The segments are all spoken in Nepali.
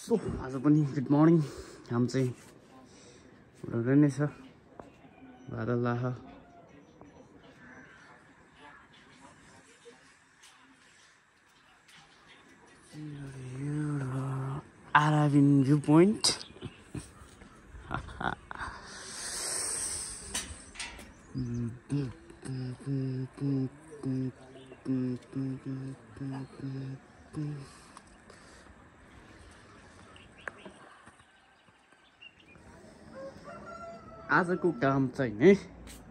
सो आज पनि गुड मर्निङ घाम चाहिँ उडाउँदै नै छ बादल लाह आराबिन भ्यू पोइन्ट आजको काम चाहिँ नि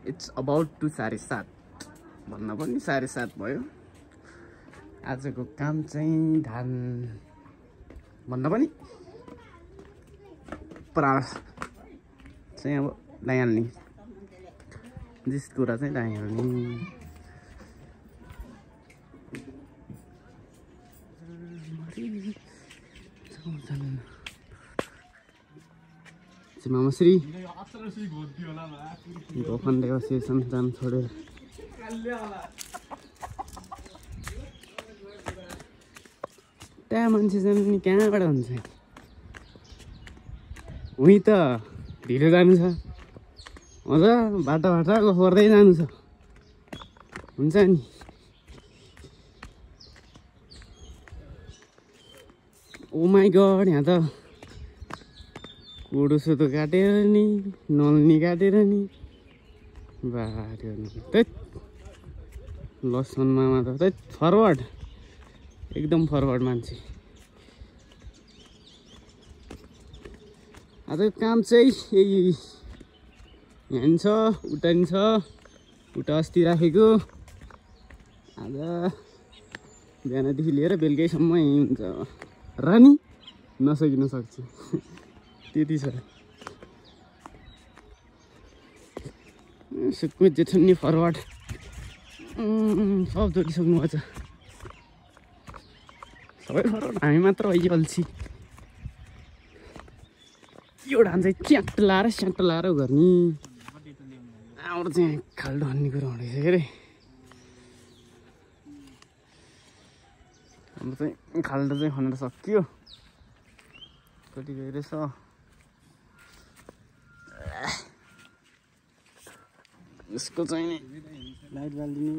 इट्स अबाउट टु 7:30 भन्न पनि 7:30 भयो। आजको काम चाहिँ धान भन्न पनि पराल चाहिँ अब दाइहाल्ने जिस्कुरा चाहिँ दाइहाल्ने मामाश्री भखण्डेको सेसन जान छोडेर त्यहाँ मान्छे जानु नि कहाँबाट हुन्छ उहीँ त ढिलो जानु छ अझ बाटो गर्दै जानु छ हुन्छ नि। ओ माई गड यहाँ त कोडो सोतो काटेर नि नल्नी काटेर नि बाटो त्यही लसन मामा त त्यही फरवर्ड एकदम फरवर्ड मान्छे। आजको काम चाहिँ यही यहाँ छ उता नि छ उता अस्ति राखेको आज बिहानदेखि लिएर बेलुकैसम्म यहीँ हुन्छ र नि नसकिन सक्छु त्यति छ। सुक्कुमा जेठन्नी फरवर्ड सब जोडिसक्नु भएको छ सबै फरवर्ड हामी मात्र भइ अल्छी। यो धान चाहिँ च्याट लाएर गर्ने हाम्रो चाहिँ खाल्डो हान्ने कुरो हुँदैछ के अरे हाम्रो चाहिँ खाल्डो चाहिँ खनेर सकियो कति गइरहेछ यसको चाहिँ नि लाइट बालिदिनु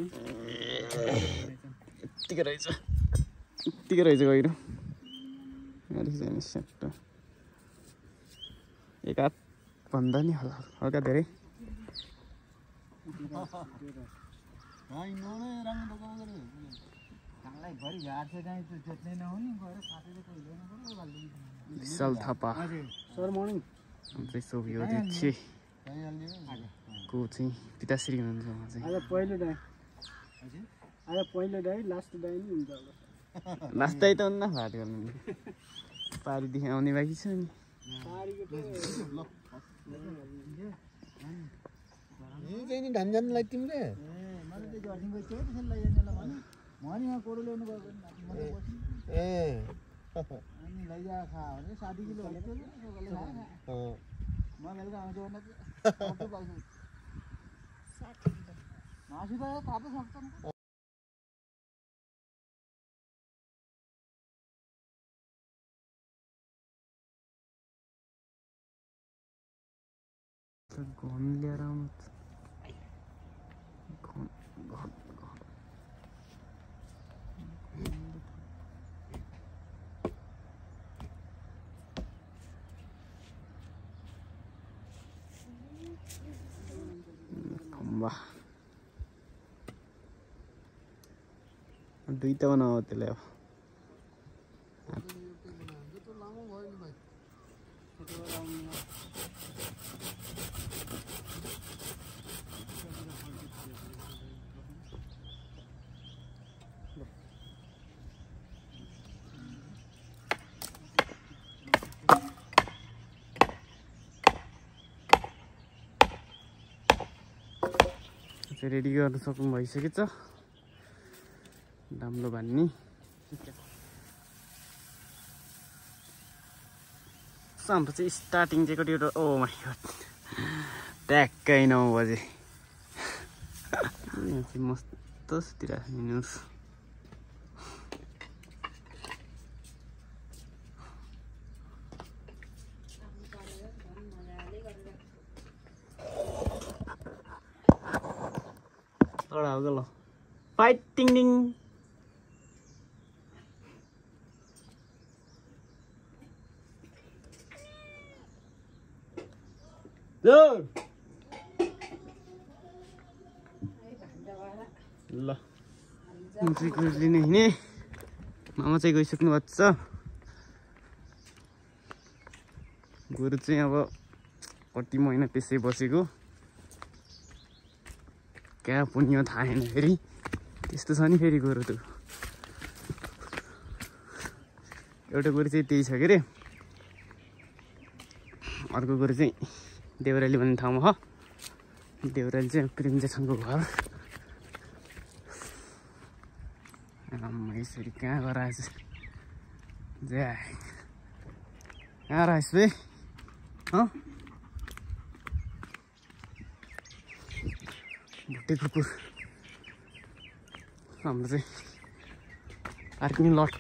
यत्तिकै रहेछ गहिरो चाहिँ स्याट एक हात भन्दा नि हल्का धेरै विशाल थापा सर मर्निङ चाहिँ सोभियो को चाहिँ पिताश्री हुनुहुन्छ उहाँ चाहिँ लास्ट दाइ त हुन्न भाट गर्नु पारीदेखि आउने बाँकी छ नि नि धान जान्नुलाई तिमीले घन ल्याएर आउनु खम्बा दुईटा बनाऊ त्यसलाई अब रेडी गर्नु सक्नु भइसकेको छ डाम्लो भन्ने हाम्रो चाहिँ स्टार्टिङ चाहिँ कति ओ माई गड ट्याक्कै 9 बजे यहाँ चाहिँ मस्त सुतिर हिँड्नुहोस् तगडा हो ल फाइट टिङ टिङ ल म चाहिँ गोरु लिने हिँडे मामा चाहिँ गइसक्नु भएको छ गोरु चाहिँ अब कति महिना त्यसै बसेको क्या पुण्य थाहा छैन फेरि त्यस्तो छ नि फेरि गोरु त एउटा गोरु चाहिँ त्यही छ के अरे अर्को गोरु चाहिँ देउराली भन्ने ठाउँमा हो देउराली चाहिँ प्रेम जेठनको घर यसरी कहाँ गएर आएछ जा कहाँ रहेछ बे भुटे कुकुर हाम्रो चाहिँ पार्किङ लट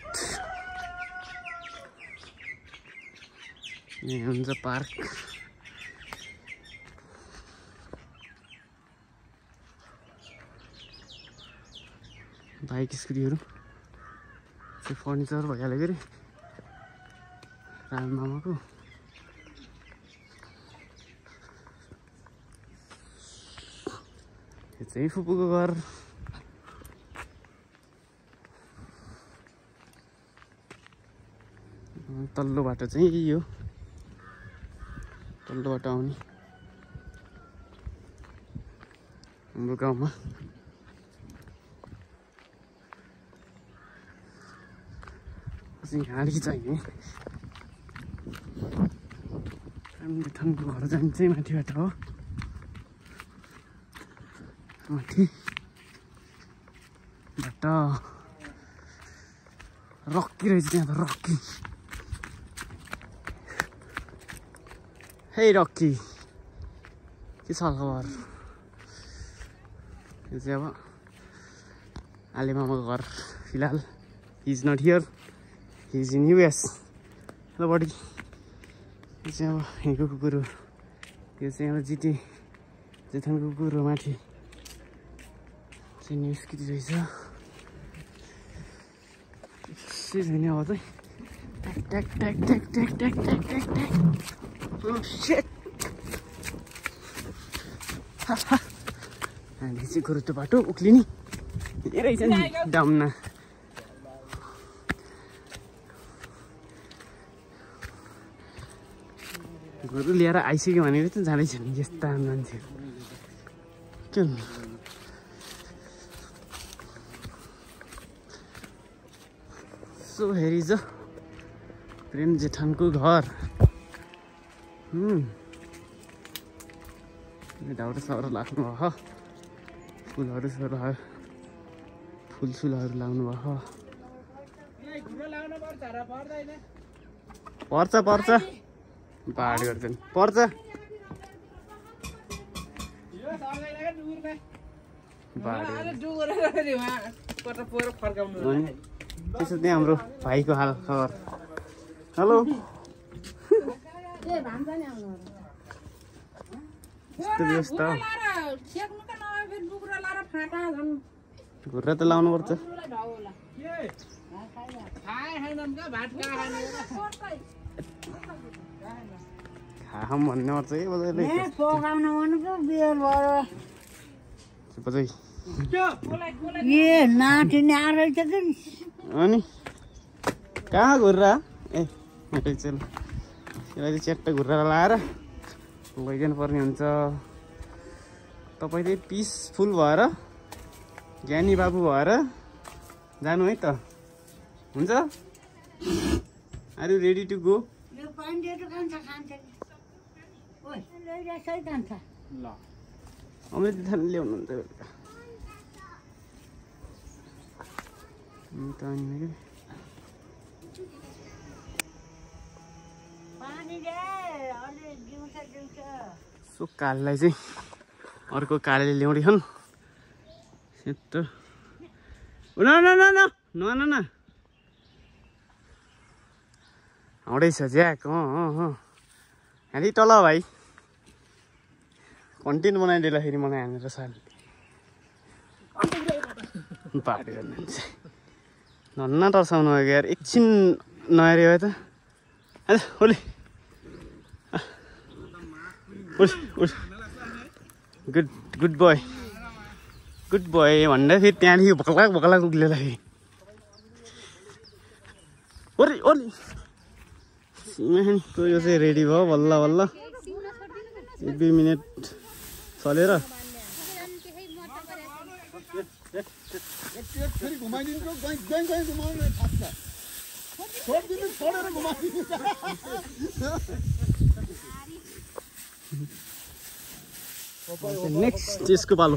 यहाँ हुन्छ पार्क बाइक स्कुटीहरू चाहिँ फर्निचर भइहाल्यो के अरे राम मामाको यो चाहिँ फुपूको घर तल्लो बाटो चाहिँ यो तल्लो बाटो आउने हाम्रो गाउँमा गाडी चाहिने ठानको घर जाने चाहिँ माथिबाट हो माथिबाट रक्की रहेछ त्यहाँ त रक्की हे रक्की के छ खबर यो चाहिँ अब आले मामाको घर फिलहाल he is not here he is in US ल बडी यो चाहिँ अब यहीँको कुकुर हो यो चाहिँ अब जिते जेठानको कुकुर हो माथि चाहिँ न्युज किति रहेछ के छैन अब चाहिँ ट्याक ट्याक ट्याक ट्याक ट्याक ट्याक ट्याक ट्याक ट्याक हामी चाहिँ गुरुत्व बाटो उक्लिने धेरै छ नि डाउनमा गोरु लिएर आइसक्यो भनेर त जाँदैछ नि यस्ता मान्छेहरू के सो हेरी ज प्रेम जेठानको घर दाउरा साउरा लाग्नु भयो फुलहरू फुलसुलहरू लाउनु भयो पर्छ पर्छ पहाड गर्छन् पर्छ त्यसो त्यहाँ हाम्रो भाइको हाल खबर हेलो यस्तो व्यवस्था घुर्रा त लाउनु पर्छ खाम भन्ने पर्छ है बजारले अनि कहाँ घुर्रा ए चल यसलाई च्याट्ट घुर्रा लाएर लैजानु पर्ने हुन्छ तपाईँ चाहिँ पिसफुल भएर ज्ञानी बाबु भएर जानु है त हुन्छ are you ready to go ल अमृत थान ल्याउनुहुन्छ बेलुका सो काललाई चाहिँ अर्को काले ल्याउँदै छन् सेतो न आउँदैछ ज्याक हाली तल भाइ कन्टेन्ट बनाइदिँदाखेरि मलाई हानेर साल पार्टी गर्ने मान्छे धन्न तर्साउनु भयो यार एकछिन नहेऱ्यो है त आज ओली गुड गुड बोय भन्दा फेरि त्यहाँदेखि भक्ला उक्लिएर फेरि ओली ओली सिमानीको यो चाहिँ रेडी भयो बल्ल बल्ल 1-2 मिनट चलेर फेरि घुमाइदिन्छु गई घुमाउनु थाप्छ छोडिदिनु छोडेर घुमाइदिनु नेक्स्ट त्यसको पालो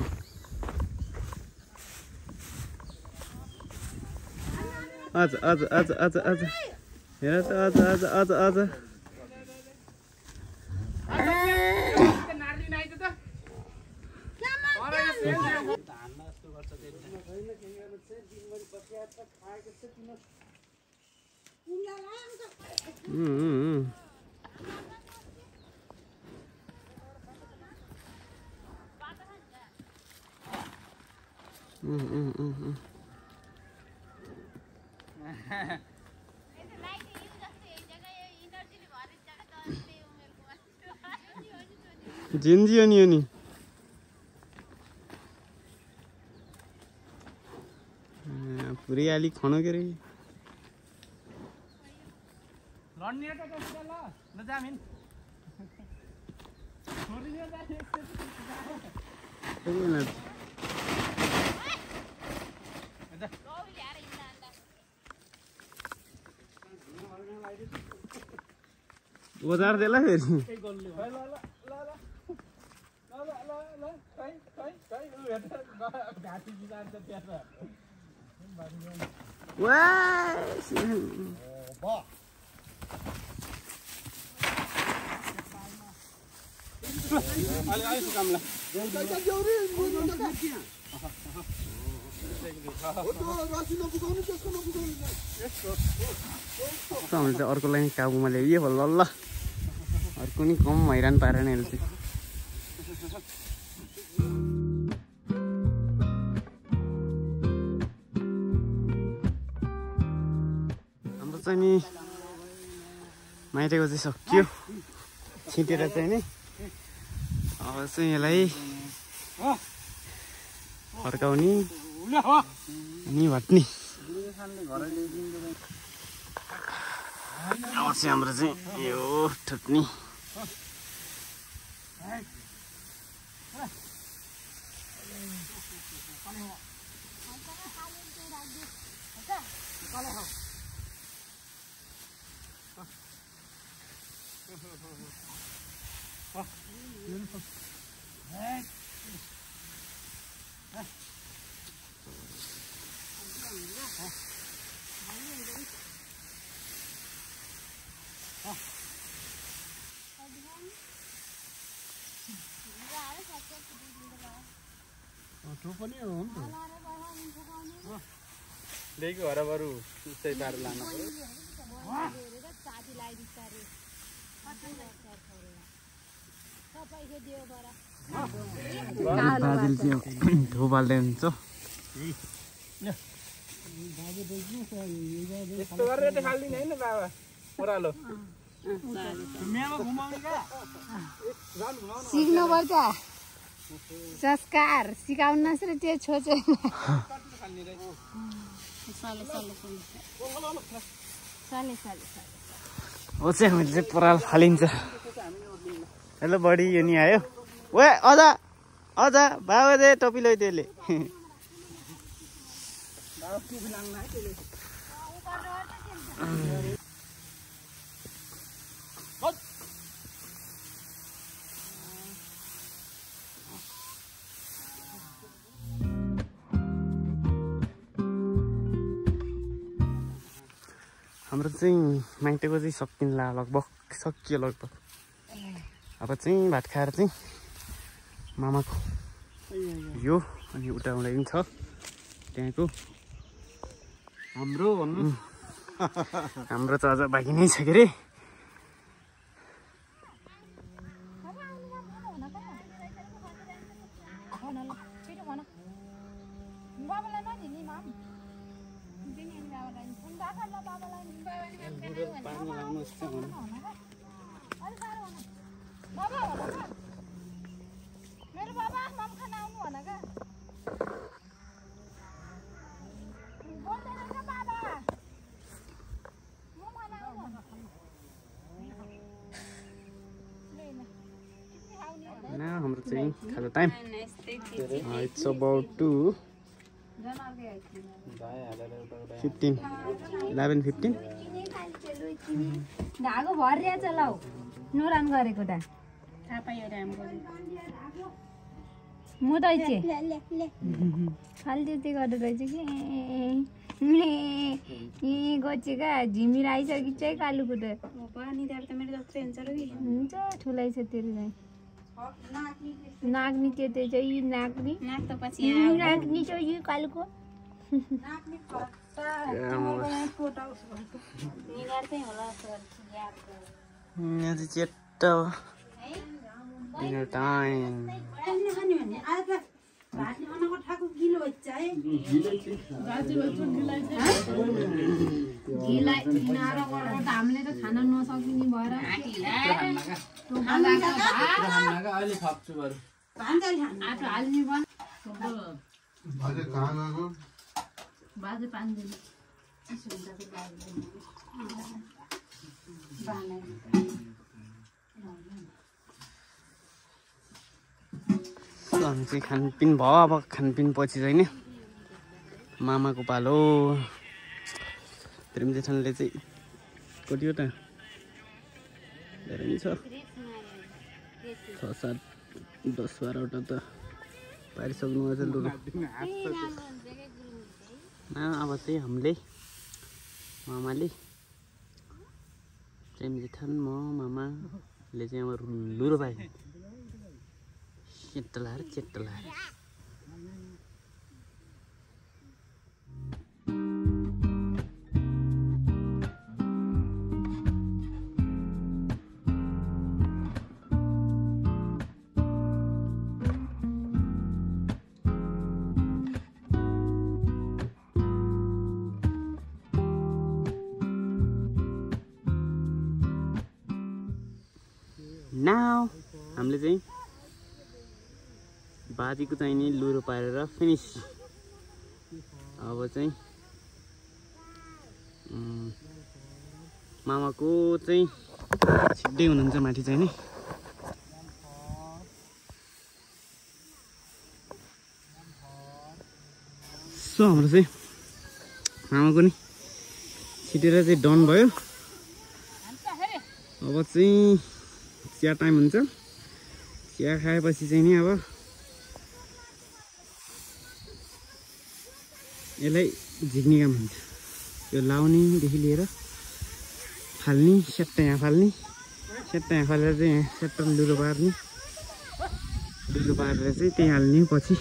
आज हेर त आज जिन्जी हो नि पुरै अलिक खानु के अरे बजार देला फेरि अर्कोलाई काबुमा ल्याइयो ल अर्को नि कम हैरान पारेन यसले चाहिँ हाम्रो चाहिँ नि माइतीको चाहिँ सकियो छिटेर चाहिँ नि अब चाहिँ यसलाई फर्काउने अनि भट्नी अब चाहिँ हाम्रो चाहिँ यो ठुट्नी देखो हरबरु सुस्तै पार लानु बादल चाहिँ धोबाल्दै हुन्छ यस्तो गरेर त खाल्दिन हैन बाबा ओरालो सिक्नु पर्छ संस्कार सिकाउन नसरे त्यो छोचो हो चाहिँ हामीले चाहिँ पराल फालिन्छ हेलो बडी यो नि आयो ओए अझ बाबा दे टोपी लै त्यसले हाम्रो चाहिँ माइतीको चाहिँ सकिन्ला लगभग सकियो लगभग अब चाहिँ भात खाएर चाहिँ मामाको यो अनि उता उडा पनि छ त्यहाँको हाम्रो भन्नु हाम्रो त अझ बाँकी नै छ के अरे पानी लाग्नुहोस् त भन्नु। मेरो बाबा मम खाना आउनु भन का बोल्दैन के बाबा मम खाना आउनु न हाम्रो चाहिँ खाजा टाइम इट्स अबाउट टु 15 11:15 धागो भर्या चलाऊ नुरान गरेको दा मुदाइचे फाल्टी गर्दो रहेछ कि गोची क्या झिमिर आइसक्यो चाहिँ कालुको त हुन्छ ठुलै छ तेरो चाहिँ नाग्नी त्यो चाहिँ नाग्नी नाग्नी छ यो कालुको यहाँ चाहिँ चेट्टा हो डिनर टाइम हामीले त खान नसकिने भएर अहिले थप्छु बरु बाजे पानी हामी चाहिँ खानपिन भयो। अब खानपिन पछि चाहिँ नि मामाको पालो। प्रेम जेठानले चाहिँ कतिवटा धेरै नै छ 6 7 10 12वटा त पारिसक्नु अझ लुरो। अब चाहिँ हामीले मामाले प्रेम जेठान म मामाले चाहिँ अब लुरो पाए चेट्टा लाएर नाउ हामीले चाहिँ बाजीको चाहिँ नि लुरो पारेर फिनिस। अब चाहिँ मामाको चाहिँ छिट्टै हुनुहुन्छ माथि चाहिँ नि। सो हाम्रो चाहिँ मामाको नि छिटेर चाहिँ डन भयो। अब चाहिँ चिया टाइम हुन्छ। चिया खाएपछि चाहिँ नि अब यसलाई झिक्ने काम हुन्छ। यो लाउनेदेखि लिएर फाल्ने स्याट्टा यहाँ फाल्ने स्याट्टा यहाँ फालेर चाहिँ यहाँ स्याट्टा लुरो पार्ने लुरो पारेर चाहिँ त्यही हाल्ने पछि।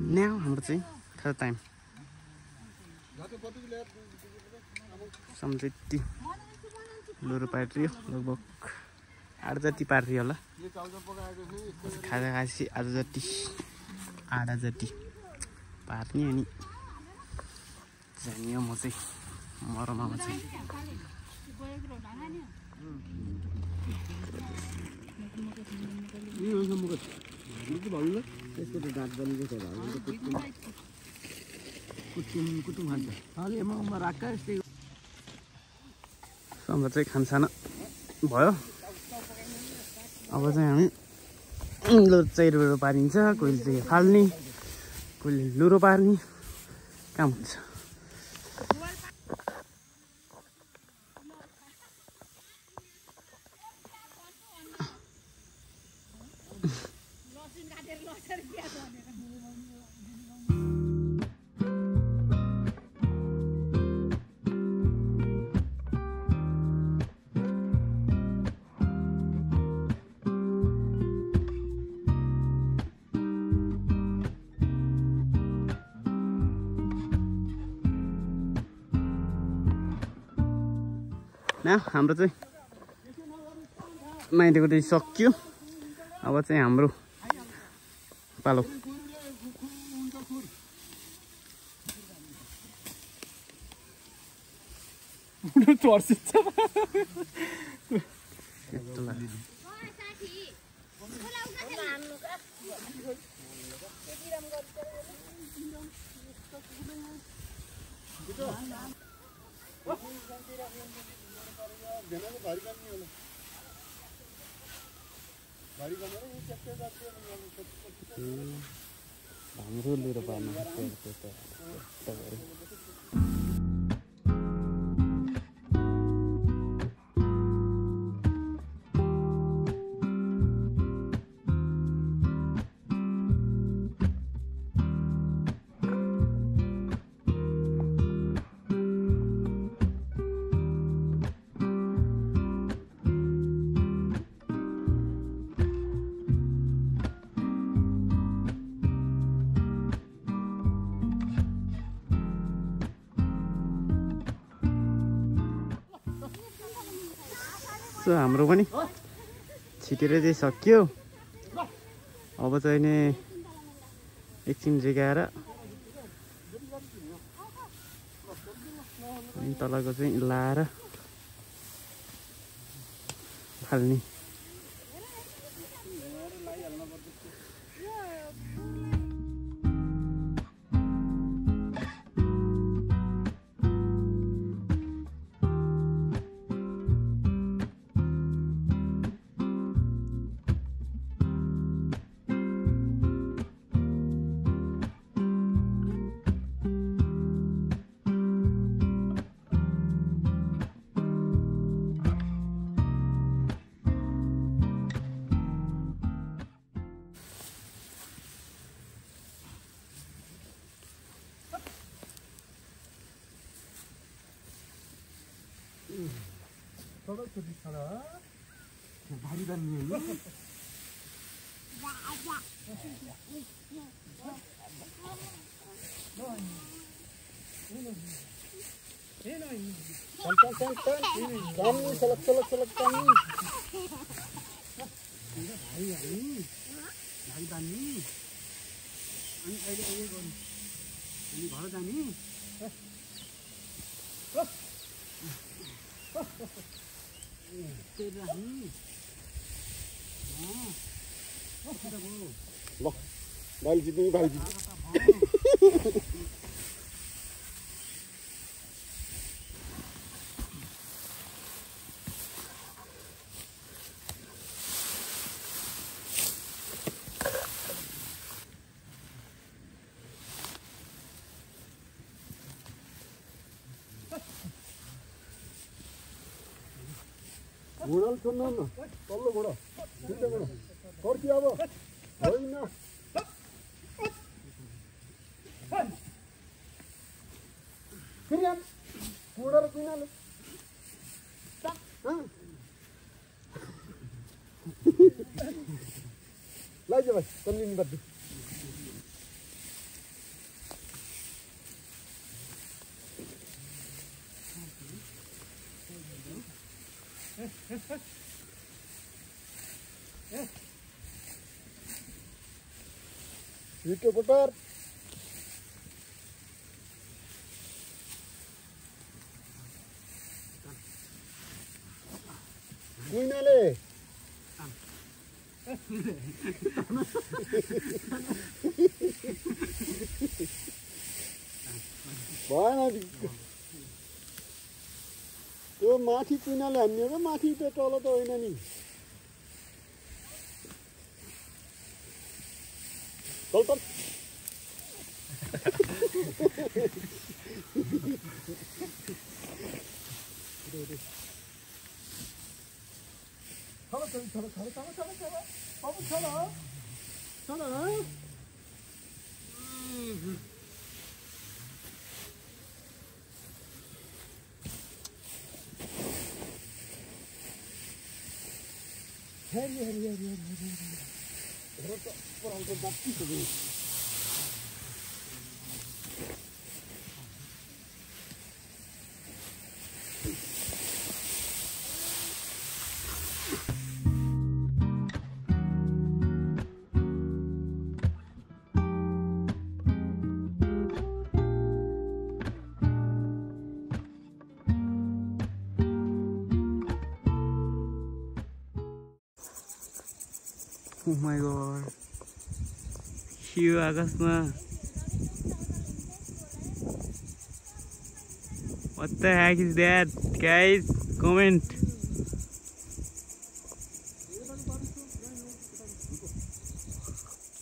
Now हाम्रो चाहिँ थर्ड टाइम सम्झिटी लुरो पाइयो लगभग आधा जति पार्थ्यो होला खाजा खाएपछि आधा जति पार्ने अनि जाने हो म चाहिँ मरमामा चाहिँ अब चाहिँ खानसाना भयो अब चाहिँ हामी चैरोहरू पारिन्छ कोहीले चाहिँ फाल्ने कोहीले लुरो पार्ने काम हुन्छ हाम्रो चाहिँ माइतीको चाहिँ सक्यो अब चाहिँ हाम्रो पालो हाम्रो लुरो पार्नु हाम्रो पनि छिटेर चाहिँ सक्यो अब चाहिँ नि एकछिन जिगाएर अनि तलको चाहिँ लाएर फाल्ने भारी बन्ने बाल्टी पनि बाल्टी घोडा छोड्नु न तल्लो घोडा दुईटा घोडा फर्की अब होइन फेरि घोडा र कुइनाले लाइज भाइ कन्टिन्यू गर्छु छिटो पटार कुइनाले भएन त्यो माथि कुइनाले हान्ने हो माथि त्यो तल त होइन नि चल चल Oh my god. Here आकाशमा. What the heck is that? Guys, comment.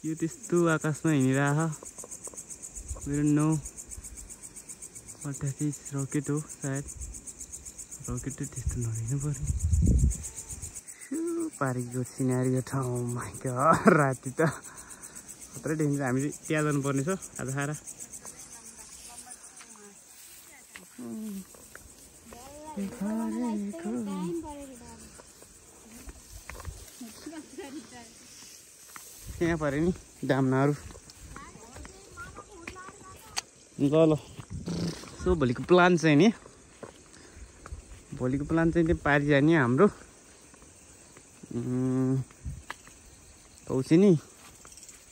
यो त्यस्तो आकाशमा हिँडिरहेछ. We don't know what that is. Rocket हो सायद. Rocket त त्यस्तो नहिँड्नु पर्ने. पारेको सिनेरियो ठाउँ माइ गॉड राति त खतरै डेन्जर हामीले त्यहाँ जानुपर्ने छ आज खाएर त्यहाँ पऱ्यो नि दामनाहरू ल ल सो भोलिको प्लान चाहिँ नि पारि जाने हाम्रो औसी नि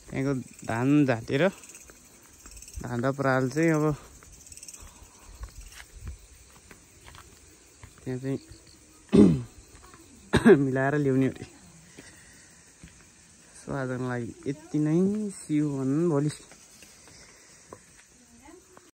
त्यहाँको धान झाटेर धान र पराल चाहिँ अब त्यहाँ चाहिँ मिलाएर ल्याउने अरे सो आजको लागि यति नै सिउ भन् भोलि